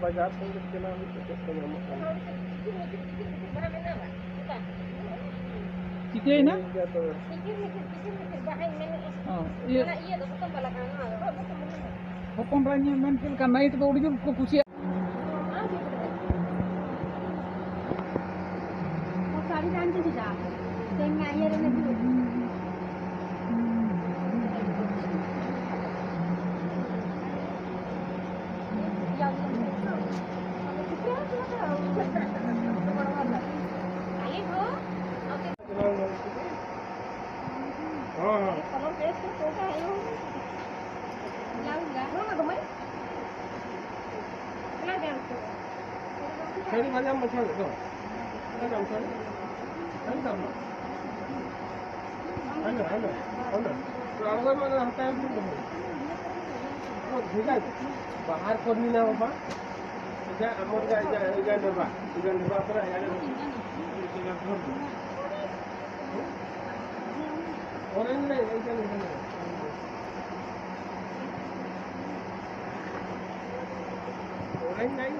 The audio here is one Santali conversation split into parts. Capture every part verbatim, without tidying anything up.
ᱵᱟᱡᱟᱨ ᱥᱮᱫ ᱜᱮ ᱪᱟᱞᱟᱣ ᱦᱩᱭᱩᱜ ᱛᱮ ᱪᱮᱫ ᱠᱚ ᱧᱟᱢᱚᱜ ᱠᱟᱱᱟ᱾ ᱪᱤᱠᱟᱹᱭᱮᱱᱟ? ᱴᱷᱤᱠ ᱜᱮᱭᱟ ᱛᱚᱵᱮ᱾ ᱚ, ᱤᱭᱟᱹ᱾ ᱦᱚᱯᱚᱱ ᱨᱟᱡᱽ ᱧᱮᱞ ᱢᱮᱱ ᱪᱮᱫ ᱞᱮᱠᱟ ᱱᱟᱭᱤᱴ ᱫᱚ ᱟᱹᱰᱤ ᱡᱳᱨ ᱠᱚ ᱠᱩᱥᱤᱭᱟᱜᱼᱟ᱾ ᱦᱚᱸ, ᱦᱚᱸ᱾ ᱥᱟᱹᱲᱤ ᱵᱷᱟᱡᱟᱢ ᱵᱟᱪᱷᱟᱣ ᱠᱮᱫ ᱫᱚ᱾ ᱵᱷᱟᱡᱟᱢ ᱥᱟᱹᱲᱤ᱾ ᱥᱟᱹᱲᱤ ᱫᱟᱢ ᱫᱚ᱾ ᱦᱟᱱᱟ, ᱦᱟᱱᱟ, ᱦᱟᱱᱟ᱾ ᱛᱚ, ᱟᱬᱜᱚᱭ ᱢᱮ, ᱚᱱᱟ ᱦᱟᱛᱟᱣ ᱟᱹᱜᱩᱭ ᱢᱮ᱾ ᱚ, ᱵᱷᱮᱡᱟ᱾ ᱵᱟᱦᱟᱨ ᱠᱚᱨᱱᱤ ᱱᱟ ᱵᱟᱵᱟ᱾ ᱮᱴᱟ ᱟᱢᱚᱨ ᱜᱟ, ᱮᱴᱟ, ᱮᱴᱟ ᱱᱮᱵᱟ᱾ ᱮᱴᱟ ᱱᱮᱵᱟ ᱯᱚᱨᱮ ᱮᱴᱟ ᱱᱮᱵᱟ᱾ Orange ᱱᱟᱭ, ᱮᱴᱟ ᱱᱮᱵᱟ᱾ Orange ᱱᱟᱭ᱾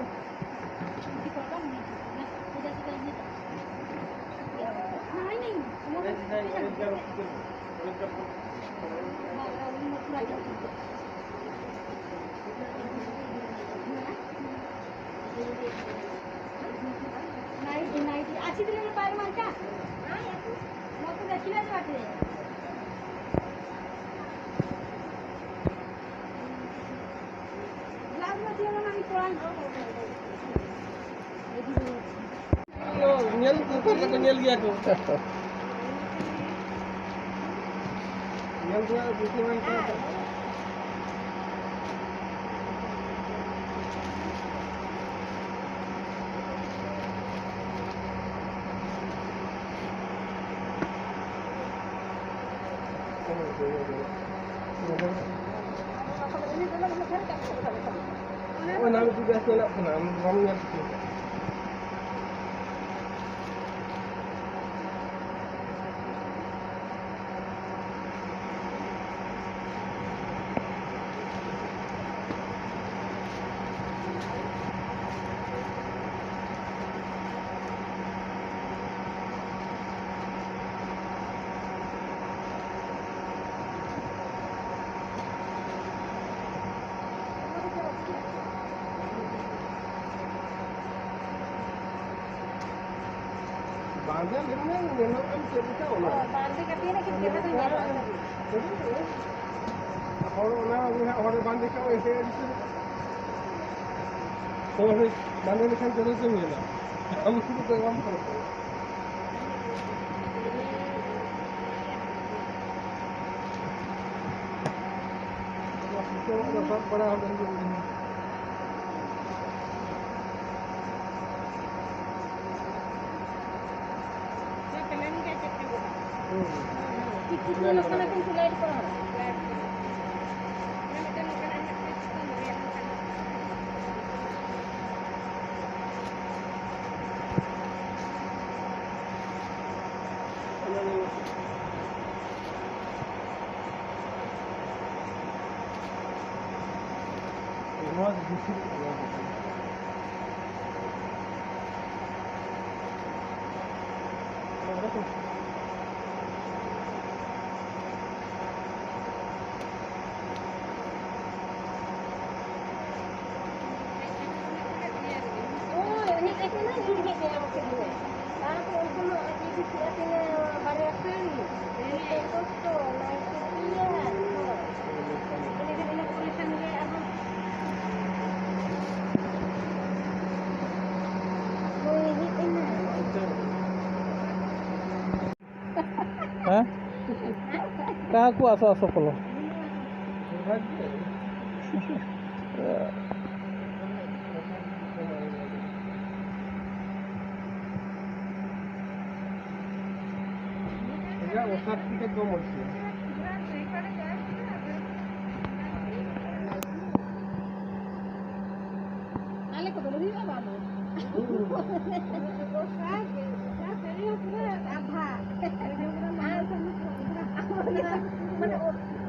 ᱧᱮᱞ ᱩᱯᱚᱨ ᱨᱮᱠᱚ ᱧᱮᱞ ᱜᱮᱭᱟ ᱠᱚ᱾ ᱧᱮᱞ ᱨᱮᱭᱟᱜ ᱵᱩᱡᱷᱟᱹᱣ ᱵᱟᱝ ᱠᱟᱱᱟ᱾ ᱚᱱᱟ ᱢᱤᱫᱴᱤᱡ ᱵᱮᱥ ᱧᱮᱞᱚᱜ ᱠᱟᱱᱟ, ᱟᱢ ᱵᱟᱢ ᱧᱮᱞ ᱴᱷᱤᱠ ᱠᱟᱜᱼᱟ᱾ ᱵᱟᱸᱫᱮ ᱞᱮᱠᱷᱟᱱ ᱧᱮᱞᱚᱜ ᱟᱢ ᱪᱮᱫ ᱞᱮᱠᱟ ᱚᱱᱟ᱾ ᱚ, ᱵᱟᱸᱫᱮ ᱠᱟᱛᱮ ᱜᱮ ᱪᱮᱦᱨᱟ ᱫᱚ ᱧᱮᱞᱚᱜᱼᱟ᱾ ᱦᱚᱲ ᱚᱱᱟ ᱦᱚᱲ ᱵᱟᱸᱫᱮ ᱠᱟᱜ ᱮᱥᱮ ᱟᱹᱰᱤ ᱥᱮ ᱦᱚᱲ ᱵᱟᱸᱫᱮ ᱞᱮᱠᱷᱟᱱ ᱪᱮᱦᱨᱟ ᱥᱮ ᱧᱮᱞᱟ᱾ ᱟᱵᱚ ᱥᱩᱫᱷᱩ ᱫᱚ ᱵᱟᱝ ᱠᱟᱱᱟ᱾ ᱥᱟᱵ ᱵᱟᱲᱟ ᱦᱚᱸ ᱦᱳᱭ, ᱩᱱᱤ ᱠᱟᱹᱴᱤᱡ ᱢᱟ ᱧᱩᱨ ᱦᱮᱡ ᱮᱱᱟ, ᱵᱟᱠᱷᱟᱱ ᱫᱚ ᱟᱡ ᱤᱫᱤ ᱠᱮᱜᱼᱟ ᱛᱤᱱᱟᱹᱜ ᱵᱟᱨᱭᱟ ᱥᱟᱹᱲᱤ, ᱢᱤᱫᱴᱮᱱ ᱫᱚᱛᱚ, ᱱᱟᱭᱠᱮ ᱛᱮᱭᱟᱨ, ᱦᱳᱭ᱾ ᱤᱱᱟᱹ ᱠᱷᱟᱱ ᱤᱱᱟᱹ ᱯᱚᱨᱮ ᱠᱷᱟᱱ ᱜᱮ ᱟᱨᱦᱚᱸ ᱱᱩᱭ ᱦᱮᱡ ᱮᱱᱟ᱾ ᱦᱮᱸ? ᱠᱟᱦᱟᱸ ᱠᱚ ᱟᱥᱚ ᱟᱥᱚ ᱠᱚᱞᱚ᱾ ᱟᱞᱮ ᱠᱚᱫᱚ ᱞᱮ ᱦᱩᱭᱩᱜᱼᱟ ᱵᱟᱝ ᱫᱚ᱾ ᱟᱫᱷᱟ᱾ ᱢᱟᱱᱮ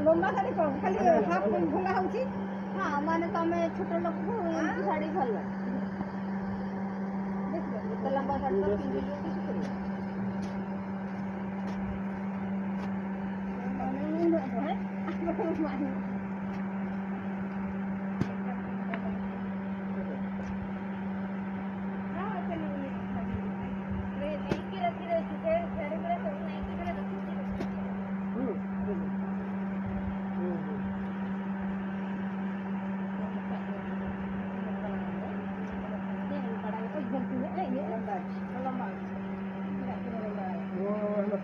ᱞᱚᱢᱵᱟ ᱥᱟᱹᱲᱤ ᱠᱚ, ᱠᱷᱟᱹᱞᱤ half ᱵᱚᱱ ᱵᱷᱚᱸᱜᱟ ᱦᱚᱪᱚ᱾ ᱦᱮᱸ, ᱢᱟᱱᱮ ᱛᱟᱢᱮ ᱪᱷᱳᱴᱳ ᱞᱳᱠ ᱠᱚ ᱦᱮᱸ। ᱥᱟᱹᱲᱤ ᱵᱷᱟᱞᱚ। ᱞᱚᱢᱵᱟ ᱥᱟᱹᱲᱤ ᱫᱚ ᱯᱤᱸᱰᱤ ᱜᱮ ᱠᱤᱪᱷᱩ ᱠᱚ। ᱢᱟᱱᱮ ᱩᱱᱟᱹᱜ ᱫᱚ, ᱦᱮᱸ? ᱦᱮᱸ, ᱪᱮᱫ ᱞᱤᱧ ᱞᱟᱹᱭᱟ?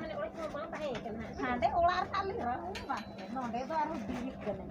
ᱢᱟᱱᱮ ᱚᱲᱟᱜ ᱠᱚ ᱵᱟᱝ ᱛᱟᱦᱮᱸ ᱠᱟᱱᱟ᱾ ᱦᱟᱸᱰᱮ ᱚᱲᱟᱜ ᱨᱮ ᱟᱞᱮ ᱨᱚᱦᱚᱭ ᱵᱟᱝ, ᱱᱚᱰᱮ ᱫᱚ ᱟᱨᱦᱚᱸ ᱵᱤᱨᱤᱫ ᱠᱟᱱᱟ᱾